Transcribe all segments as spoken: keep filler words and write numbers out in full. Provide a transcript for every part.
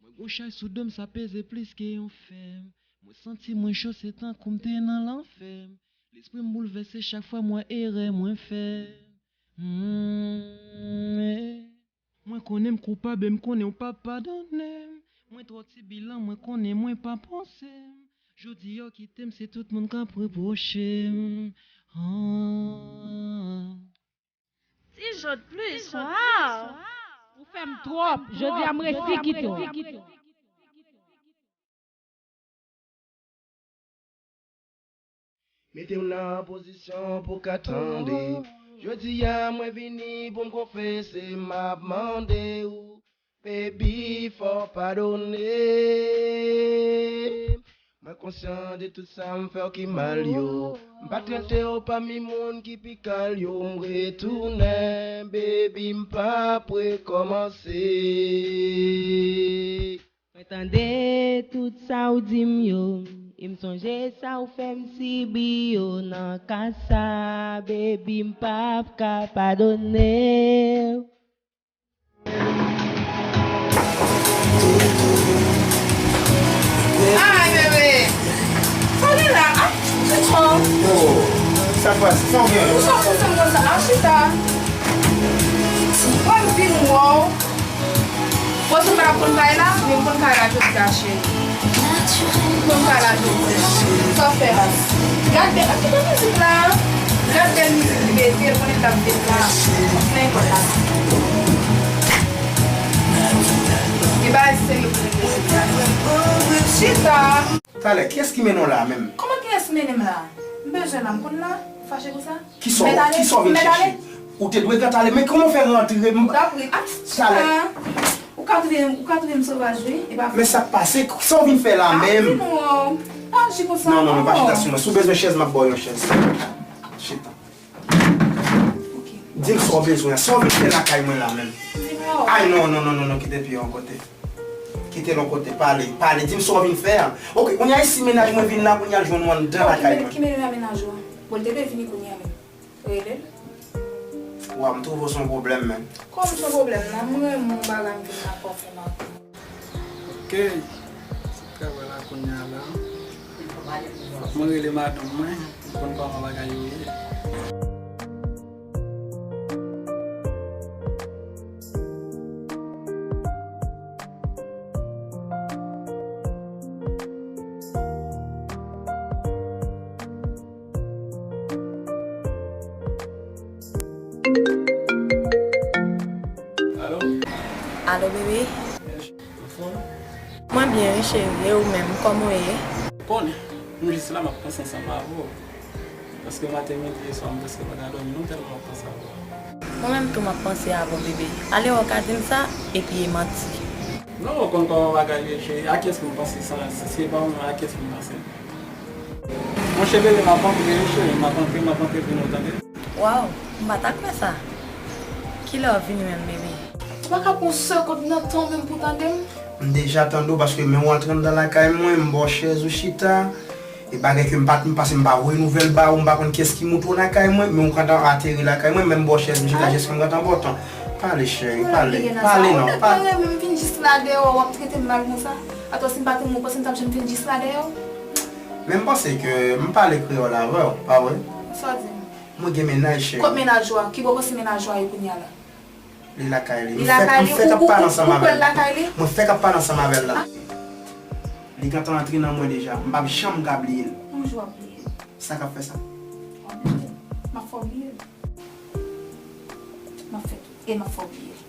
Mwen gon chay sou do m, sa peze plis ke yon fè. Mwen santi mwen cho, se tankou m te nan lanfè. Lespri m boulvèse chak fwa m wè erè mwen fè. Hmm, eh. Mwen konnen m koupab e m konnen w p ap padone m. Mwen twò ti bilan, mwen konnen mwen pa panse m. Jodi a w kite m, se tout moun k ap repwoche m. Ah. Ti jòt plis, waw! Ou fè m twòp, jodi a m resi kite w. Mete w nan pozisyon pou w ka tande. Jodi a mwen vini pou m konfese, m ap mande w, baby, fò w padone m. Mwen konsyan de tout sa m fè w ki mal yo. M pa trete w pami moun ki pi kal yo. M retounen, baby, m p ap rekòmanse. Mwen tande tout sa w di m yo, e m sonje sa w fè m sibi yo. Nan ka sa, baby, m p ap ka padone w. Ay, bebe! Sa w gen la? Ay, chita! Oh, sa k pase? Sa w gen? Ou sot konsa konsa? Ay, chita! Mwen m vin wè w. Bon, se pa la konn kay la, men m konn kay la jodi a, cheri. M konn kay la jodi a. Sa w fè la? Gad bèl, kite mizik la. Gad bèl mizik li mete, l konnen l t ap fèt la. Fè yon pòt la. Gen bagay serye pou regle jodi a. Chita! Talè, kiyès ki mennen w la a menm? Kòman kiyès mennen m la? M bezwen la, m konn la. Ou fache konsa? Kisa w, kisa w vin chèche? Ou te dwe gentan ale, men kòman w fè rantre m? Ou t ap ri. Ap chita. Ou ka twouve, ou ka twouve m sovaj wi, e pa vre. Men sa k pase? Sa w vin fè la menm? Ap ri non. Pa aji konsa non. Non, non, non, pa chita sou mwen. Si w bezwen chèz, m ap ba w yon chèz. Chita. Di m sa w bezwen an. Sa w vin fè lakay mwen la menm? Ay non, non, non, non, non, kite pye w yon kote. Kite l yon kote, pale, pale, di m sa w vin fè an. Oke, kounye a e si mennaj mwen vin la, kounye a l jwenn ou anndan lakay mwen. Ki mennaj, ki mennaj mennaj ou an? Bon, l te dwe vini kounye a menm. Rele l. Waw, m twouve w se yon pwoblèm, menn. Kòm se yon pwoblèm, non, m renmen w bagay m vin la kò fè m ak ou. Oke, se travay la kounye a la. Fòk mwen rele madanm mwen, m konn kòman bagay yo ye. Alo? Alo, bebe? Yes, anfòm? Mwen byen, wi, cheri. E ou menm, kòman w ye? Ou konnen, m jis la, m ap panse ansanm avè w. Paske maten, midi, e swa, m prèske pa ka dòmi non, tèlman m ap panse avè w. Mwen menm tou, m ap panse avè w, bebe. Alewè w ka di m sa, epi e manti. Non, ou konn kòman bagay yo ye, cheri. A kiyès pou m panse san, si se pa ou menm, a kiyès pou m panse? Monchè bebe, m ap antre wi cheri, m ap antre, m ap antre vini w tande. Waw, m pa ta kwè sa. Kilè w ap vini menm bebe? Ou pa ka pran yon sèl gout nan tan w menm pou w tande m? M deja tande w paske men w antre anndan lakay mwen, m ba w chèz ou chita. E bagay ke m pa t, m pase m pa voye nouvèl ba ou, m pa konn kiyès ki moute w lakay mwen, men w gentan ateri lakay mwen, men m ba w chèz m chita jiska m gentan ba w tan. Pale cheri, pale, pale non, pale. Ou pa renmen m vin jis la dèyè w, w ap trete m mal konsa? Atò si m pa t renmen w, ou panse m t ap janm vin jis la dèyè w? Men m panse ke m pale kreyòl avè w, pa vre? Sa w di m? Mwen gen mennaj, cheri. Kot mennaj ou a? Kibò w panse mennaj ou a ye kounye a la? Li lakay li. Li lakay li? Ou, ou, ou kwè l lakay li? Mwen fèk ap pale ansanm avè l la. Li gentan antre nan mwen deja. M p ap janm ka bliye l. Yon jou w ap bliye l. Sa k ap fè sa? W ap bliye l. M ap fè w bliye l. M ap fè tout. E m ap fè w bliye l.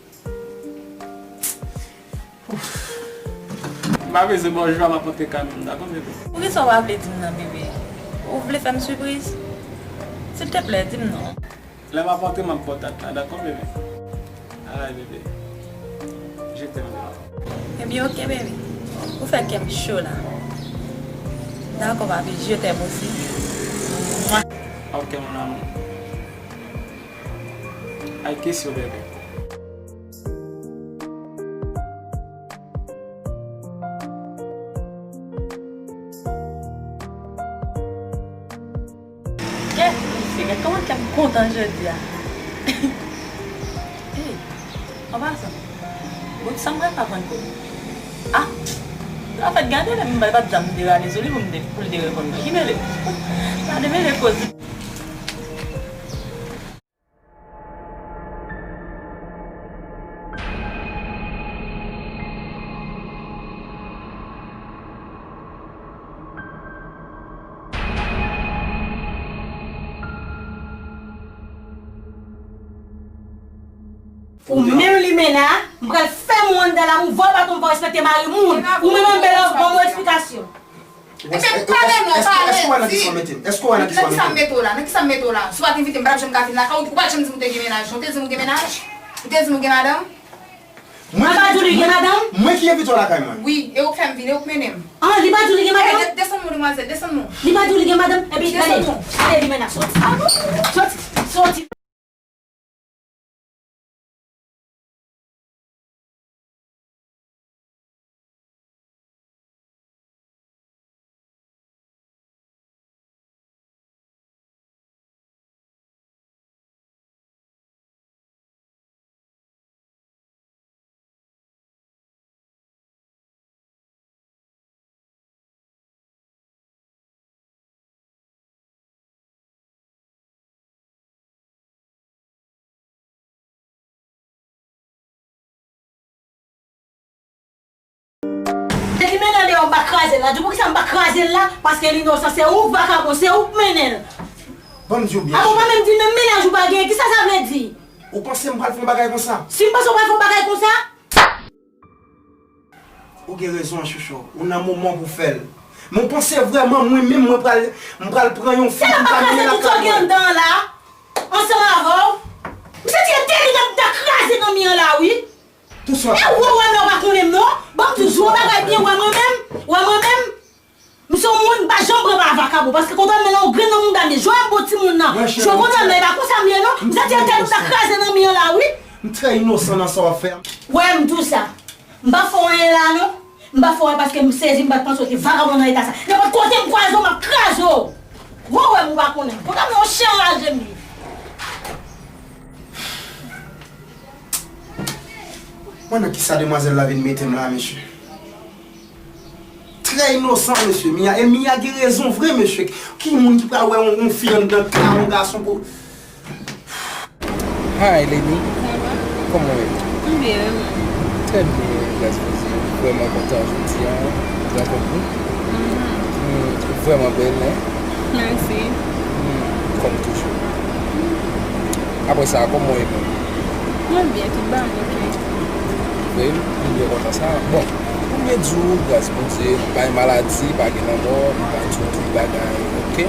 M pa bezwen ba w jou a, m ap antre kanmenm, dakò bebe? Poukisa w pa vle di m nan bebe? Ou vle fè m sipriz? Silteplè, di m non. Lè m ap antre, m ap ba w dat la, dakò bebe? Alright bebe. Je t'aime. Ebyen ok bebe. Ou fè kè m cho la. Dakò papi, je t'aime aussi. Mwa. Ok mon amour. I kiss you bebe. Kèt mesye, gad kòman kè m kontan jodi a. Hey, an pasan, bout sa m pral pa vann pou ou. Ah, anfèt, gade lè m bay pa t janm te rale sou li pou m te, pou l te reponn mwen. Ki mele? Gade mele koze. Ou menm limena, m pral fè moun anndan la, m vòl baton, m pa respekte mari moun. Ou menm, m bèl, ban mwen eksplikasyon. Ebyen, pale non, pale, di. Nan kisa m mete w la? Nan kisa m mete w la? Si w pa t envite m, m pa t ap janm ka vin lakay ou, ou pa t janm di m ou te gen mennaj, non? Ou te di m ou gen mennaj? Ou te di m ou gen madanm? Mwen pa di w li gen madanm? Mwen ki envite w lakay mwen. Wi, e ou k fè m vin, e ou k mennen m. Ah, li pa di w li gen madanm? Desann non, demwazèl, desann non. Li pa di w li gen madanm? Ebyen, gade, gade limena, soti. Soti, soti. Depi mennen l deyò, m pa kraze l la. Di w poukisa m pa kraze l la? Paske l inosan, se ou k vakabon, se ou k mennen l. Ban m di w byen. Avan w pa menm di menm mennaj ou pa genyen, kisa sa vle di? Ou panse m pral fè yon bagay konsa? Si m panse w pral fè yon bagay konsa? Ou gen rezon, chouchou. Ou nan moman pou w fè l. Men w panse vrèman mwen menm mwen pral, mwen pral pran yon fi pou m pa mennen lakay mwen? Sa pa kraze tout sa w gen anndan an la? Ansanm avè w? M santi entèlijan m ta kraze nan mi an la wi. Tou sa. E ou wè m la w pa konnen m non? Ban m di w yon bagay byen, wè mwen menm? Wè mwen menm? M se yon moun m pa janm pran pa vakabon, paske kontwòl mwen nan yon grenn nan mouda m ye. Jwè m bon timoun nan. Jwè kontwòl mwen e pa konsa m ye non. M santi entèlijan m ta kraze nan mi an la wi. M trè inosan nan sa w ap fè a. Wè m di w sa. M pa fè w anyen la non. M pa fè w anyen paske m sezi, m pa t panse w te vakabon nan eta sa. Nenpòt kote m kwaze w, m ap kraze w. Wè w wè m ou pa konnen. Kontwòl mwen yon chen anraje m ye. Mwen nan kisa demwazèl la vin mete m la, mesye. Trè inosan, mesye. Mia, e Mia gen rezon vre, mesye. Ki moun ki pral wè yon, yon fi anndan ka, yon gason pou... Hi, Leni. Kòman w ye? M byen, e mwen? Trè byen, gras Bondye. Vrèman kontan jodi a rankont nou. Mhm. Hmm, ou vrèman bèl, hein? Mèsi. Hmm, kòm toujou. Apre sa, kòman w ye menm? Mwen byen, tout bagay oke. Vre, m byen kontan sa. Bon, pou m byen di w, gras Bondye, m pa gen maladi, pa gen lanmò, m pa di w tout bagay oke.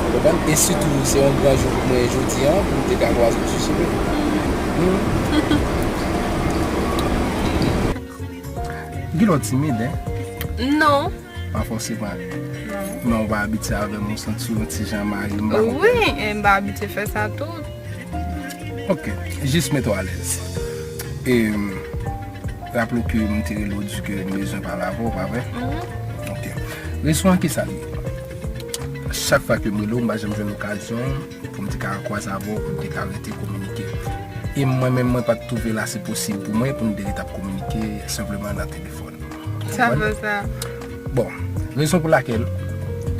Ou konprann? E sitou, se yon gran jou pou mwen jodi a, pou m te ka kwaze w sou chemen. Hmm. Gen lè w timid, hein? Non. Pa fòseman. Non. Men w pa abitye avè m, ou santi w yon ti jan mari m, pa konprann. Wi, e m pa abitye fè sa tou. Ok, jis mete w alèz. E, raple w ke m te rele w di ke m bezwen pale avè w, pa vre? Mhm. Ok. Rezon an ki sa l ye? Chak fwa ke m rele w, m pa janm jwenn okazyon pou m te ka kwaze avè w, pou m te ka rete kominike. E mwen menm, mwen pa t twouve l ase posib pou mwen pou m te ret ap kominike senpleman nan telefòn. Sa fè sa. Bon, rezon pou lakèl,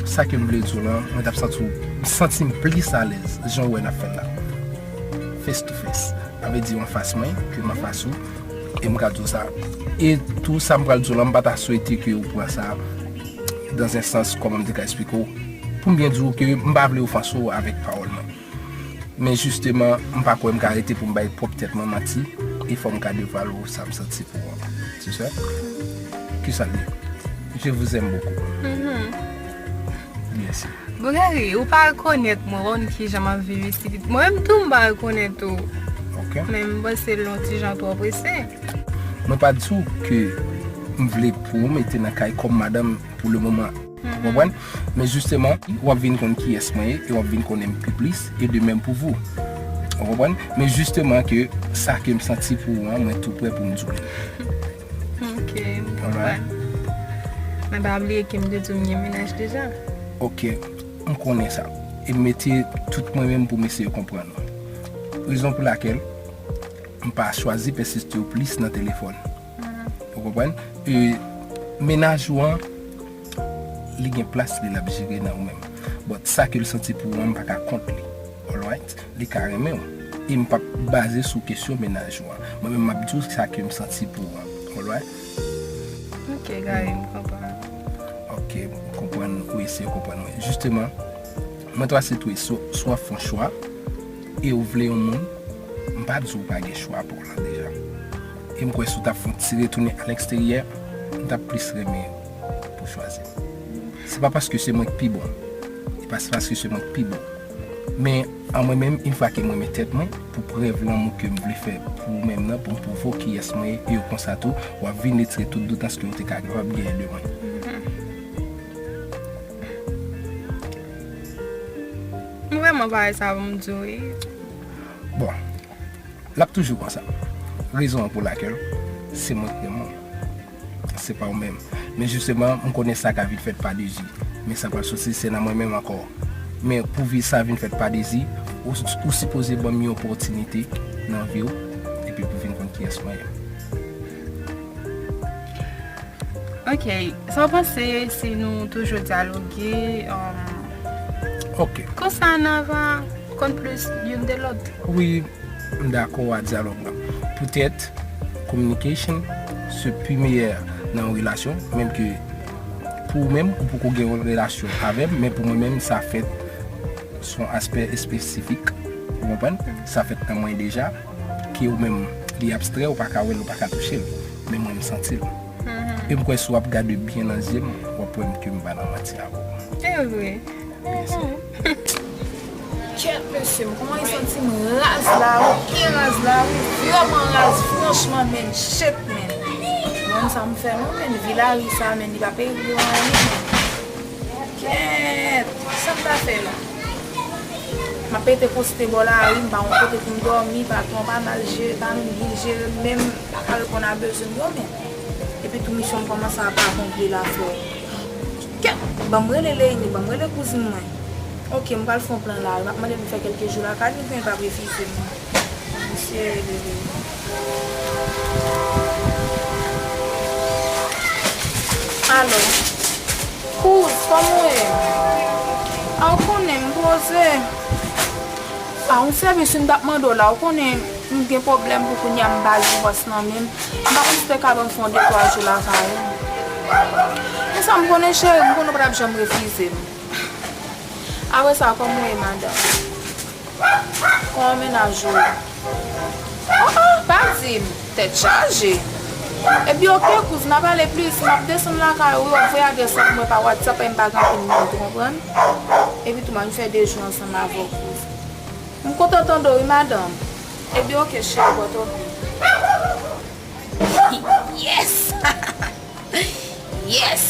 sa ke m vle di w lan, mwen t ap santi w, m santi m plis alèz, jan w wè n ap fè l la. Face to face. Sa vle di w anfas mwen, ke m anfas ou, e m ka di w sa. E tou sa m pral di w lan, m pa ta swete ke ou pran sa dans un sens, kòman m te ka eksplike w, pou m byen di w ke m pa vle ofanse w avèk pawòl mwen. Men jisteman, m pa kwè m ka rete pou m bay pwòp tèt mwen manti, e fò m ka devwale w sa m santi pou ou an. Tu sais? Kisa l ye? Je vous aime beaucoup. Mhm. Mèsi. Bon, Gary, ou pa rekonèt mwen, ou konn kijan m ap viv isit. Mwen menm tou, m pa rekonèt ou. Ok. Men m panse l yon ti jan twò prese. Mwen pa di w ke m vle pou w mete nan kay kòm madanm pou le moman. Ou konprann? Men jisteman, w ap vin konn kiyès mwen ye, e w ap vin konnen m pi plis, e de menm pou vou. Ou konprann? Men jisteman ke sa ke m santi pou ou an, mwen tou prè pou m di w li. Ok, m konprann. Men pa bliye ke m te di w m gen mennaj deja. Ok, m konnen sa. E m mete tout mwen menm pou m eseye konprann ou. Rezon pou lakèl m pa chwazi pèsiste w plis nan telefòn. Ou konprann? E Mennaj ou an, li gen plas li l ap jere nan ou menm. But sa ke l santi pou ou an, m pa ka kont li. Alright? Li ka renmen w. E m p ap baze sou kesyon mennaj ou an. Mwen menm, m ap di w sa ke m santi pou ou an. Alright? Ok, Gary, m konprann. Ok, ou konprann, ou eseye konprann mwen. Jisteman, mwen twa se tou, si, si w ap fè yon chwa, e ou vle yon moun, m pa di w pa gen chwa pou w lan deja. E m kwè si w t ap fè yon ti retounen a leksteryè, m t ap plis renmen pou w chwazi m. Se pa paske se mwen k pi bon. E pa se paske se mwen k pi bon. Men, an mwen menm, yon fwa ke m renmen tèt mwen, pou prèv lanmou ke m vle fè pou ou menm nan, pou m pwouve w kiyès mwen ye, e konsa tou, w ap vin retire tout doutans ke w te ka kapab genyen de mwen. M vrèman pa wè sa pou m di w, wi. Bon, l ap toujou konsa. Rezon an pou lakèl se mwen k renmen w. Se pa w menm. Men jisteman, m konnen sa ka vin fèt pa dezi. Men sa pral soti, se nan mwen menm ankò. Men pou vi sa vin fèt pa dezi, ou, ou sipoze ban m yon opòtinite nan vi w, epi pou vin konn kiyès mwen ye. Ok, sa w panse si nou toujou dyaloge? Um, Ok. Konsa n a va konn plis youn de lòt. Wi, m dakò a dyalòg lan. Poutèt, communication se pi meyè nan yon relasyon, menm ke pou ou menm, ou poko gen yon relasyon avè m, men pou mwen menm, sa fèt se yon aspè espesifik, ou konprann? Sa fèt nan mwen deja, ke ou menm, li abstrè, ou pa ka wè l, ou pa ka touche l, men mwen, m santi l. E m kwè si w ap gade byen nan zye m, w ap wè m ke m pa nan manti avè w. E vre. Byen si. Kèt, mesye, m kòmanse santi m raz la, wi, byen raz la, wi, vrèman raz, franchman, men, shit, men. Mwen, sa m fè non, men, vi lari sa, men, li pa peye pou anyen, men. Kèt, sa m ta fè la? M ap rete poste bò lari, m pa gon kote pou m dòmi, patwon pa mal jere, pa menm byen jere m menm, pa ka reponn a bezwen m yo menm. Epi tou misyon m kòmanse ap akonpli la, frè. Kèt, ban m rele Leini, ban m rele kouzin mwen. Ok, m pral fè yon plan la, m ap mande l pou fè kèlke jou lakay li, men l p ap refize m. Misye rele Leini. Alo. Kouz, kòman w ye? A, w konnen m poze. A, yon sèvis m t ap mande w la, w konnen m gen pwoblèm pou kounye a, m pa gen bòs nan men m. M pa konn si w te ka ban m fè yon de twa jou lakay ou. Men sa m konnen, cheri, m konnen w pa t ap janm refize m. Apre sa, kòman w ye, madanm? Kòman mennaj ou? Oh, oh, pa di m. Tèt chaje. Epi oke, kouz, n a pale plis. M ap desann lakay ou, wi, w ap voye adrès la pou mwen pa WhatsApp, paske m pa gen anpil moun, ou konprann? Epi tou, m ap fè de jou ansanm avè w, kouz. M kontan tande w, wi, madanm. Epi oke, cheri, bò topi. Yes! Yes!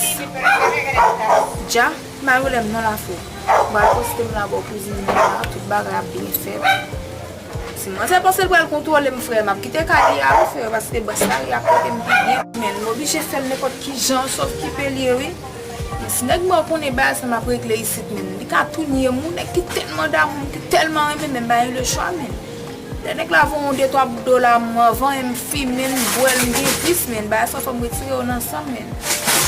Dja, malwilè m non la, frè. M pral poste m la bò kouzin mwen la, tout bagay ap byen fèt. Si manzè panse l pral kontwole m, frè, m ap kite kay li a, wi, frè, paske bòs la ri ap trete m pi byen. Men, m oblije fè l nenpòt ki jan, sòf kipe l ye, wi. Men si nèg mwen konnen bagay sa m ap regle isit, men, li ka tou nye m, wi, nèg ki tèlman damou m, ki tèlman renmen m, men m pa gen lechwa, men. Lè nèg la voye yon de twa bout dola m anvan, e m fimen, m bwè l, m gen vis, men bagay sa fò m retire yo nan san m, men.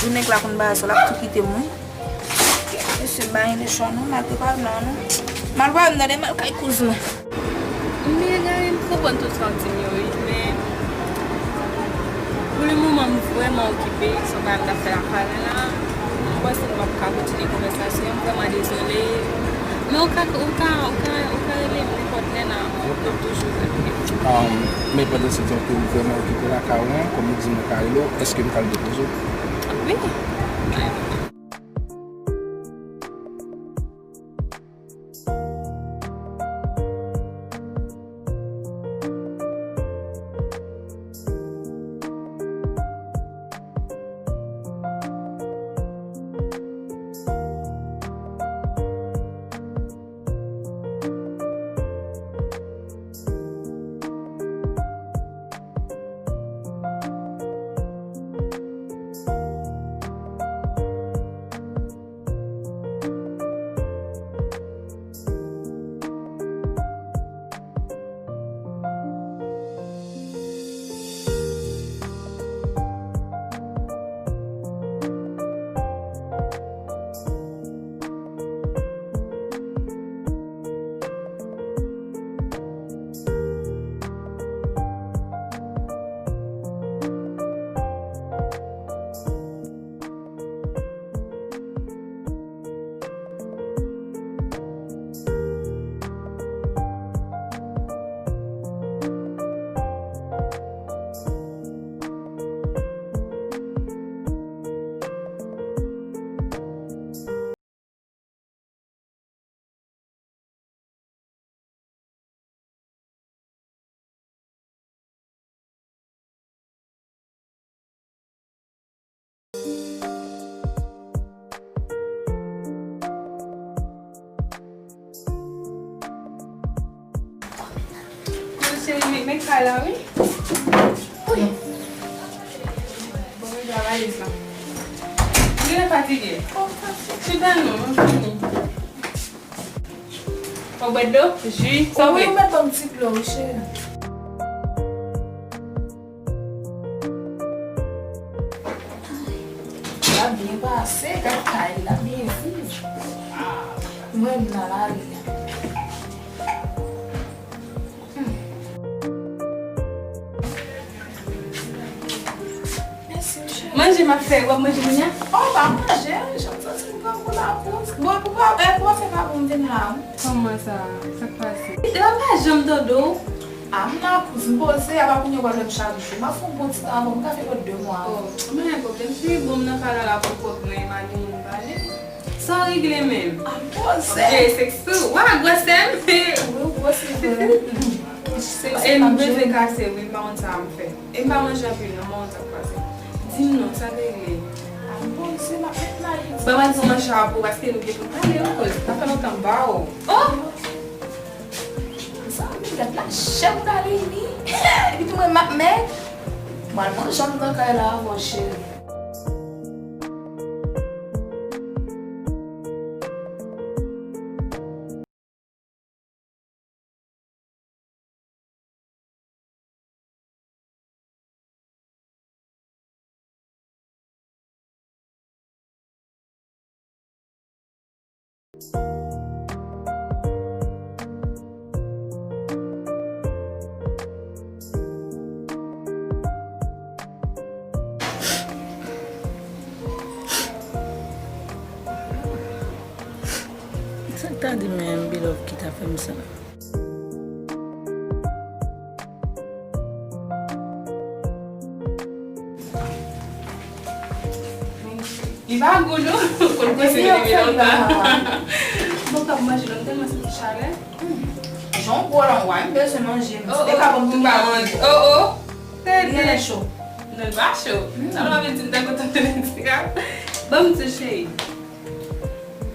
Jou nèg la konn bagay sa, l ap tou kite m, wi. Mesye, m pa gen lechwa non, malgre pa m la non. M al pale m nan demen, m al kay kouz mwen. Men, Gary, m konprann tout sa w di m yo, wi, men pou le moman, m vrèman okipe, se yon bagay m t ap fè lakay la. M panse m p ap ka kontinye konvèsasyon an, m vrèman dezole. Men ou ka, ou ka, ou ka, ou ka rele m nenpòt lè la, m ap toujou rele. Um, men pandan se tan ke ou vrèman okipe lakay ou an, kòm ou di m ou ka rele w, èske m ka al depoze w? Wi. Cheri, men, men kay la, wi. Wi. Bon, men, travay sa. Ou genlè fatige. Chita non, mwen fini. Ou bwè dlo, ji, sa w vle? Wi, ou mèt ban m ti dlo, wi, cheri. L ap byen pase, gad kay, l ap byen viv. Mwen menm nan lari a. Mèsi, cheri. Manje m ap fè, w ap manje kounye a? Oh, pa manje, jan m santi m grangou la, pou, bon, pou pa, eh, pou afè pa bon, m vin la, wi. Kòman sa? Sa k pase? Depi pa janm tande w. Ah, m la, kouz, m poze, apa kounye a w pral wè m chak jou. M ap fè yon bon ti tan ankò, m ka fè pou de mwa. Oh, m pa gen pwoblèm, cheri, bon, m nan kay la, la pou kòk mwen, m a gen moun pale. Sa w regle menm? Ah, m poze. Ok, sexy. Wa, gwosè m. Wi, w gwos li vre. E m bezwen kase, wi, m pa konn sa m fè. E m pa manje anpil, non, m pa konn sa k pase. Di m non, sa te ye? Ah, m poze, m ap met la, wi. Ban mwen pran chapo, paske nou gen pou n pale, wi, kouz. Sa fè lontan m pa wè w. Oh! Zanmi, gad la, chè moun ale li. Epi tou mwen, m ap mèg. Mwen al manje ann nan kay la avè w, cheri. Sa k ta di men Bilove ki ta fè m sa? Li pa gou non. Konn konseye depi lontan. Bon, k ap manje non, m tèlman santi chalè. Jan w gwo la, w a m bezwen manje. Oh, oh, m pa manje. Oh, oh. Tèt li cho. Non, li pa cho. Sa vle di m ta kontan tande ti ka. Ban m tou cheri.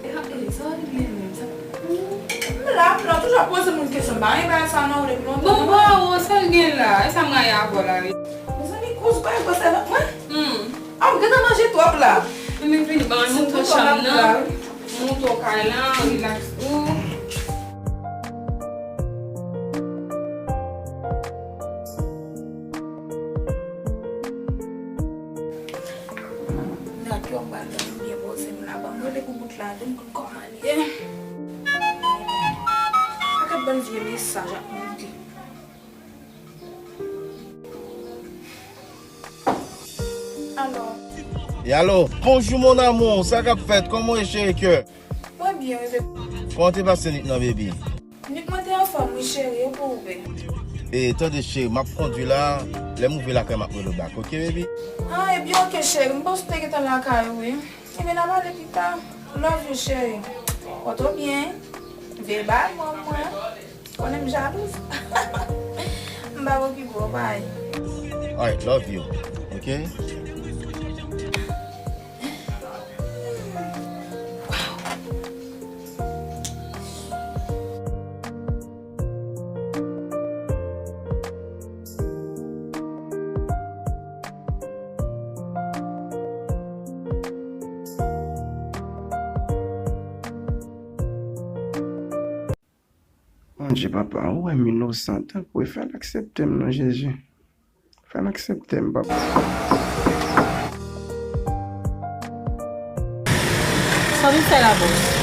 E, e, sa w regle menm, sa? M la, m la, toujou ap poze moun kesyon. M pa renmen bagay sa non, ou depi lontan. Bon, bro, sa l gen la? E sa m rayi avè w la, wi. Mezanmi, kouz pa e gwosè vant mwen. Hmm. Ah, m gentan manje twòp la. Men vini, ban mwen montre w chanm nan. Montre w kay lan, rilaks ou. Gad yon bal, m byen poze m la, ban m rele pou bout la, di m konn kòman l ye. Gad bann vye mesaj ap monte. Alo. E alo, bonjou mon amour, sa k ap fèt? Kòman w ye cheri kè? Mwen byen, wi, baby. Kòman w te pase nwit nan, baby? Nwit mwen te anfòm, wi, cheri, e pou ou, baby? E, tande, cheri, m ap kondwi la, lè m rive lakay, m ap rele w back, oke, baby? Ah, ebyen, oke, cheri, m panse w te gentan lakay ou, wi. Ebyen, n a pale pita. Love you, cheri. Pòte w byen. Veye bay mwen, mwen. Konnen m jalouz. M pa okipe w, bay. Alright, love you. Ok? Bondye, papa, ou wè m inosan, tanpri, fè l aksepte m non, Jezi. Fè l aksepte m, papa. Sa w vin fè la, bòs?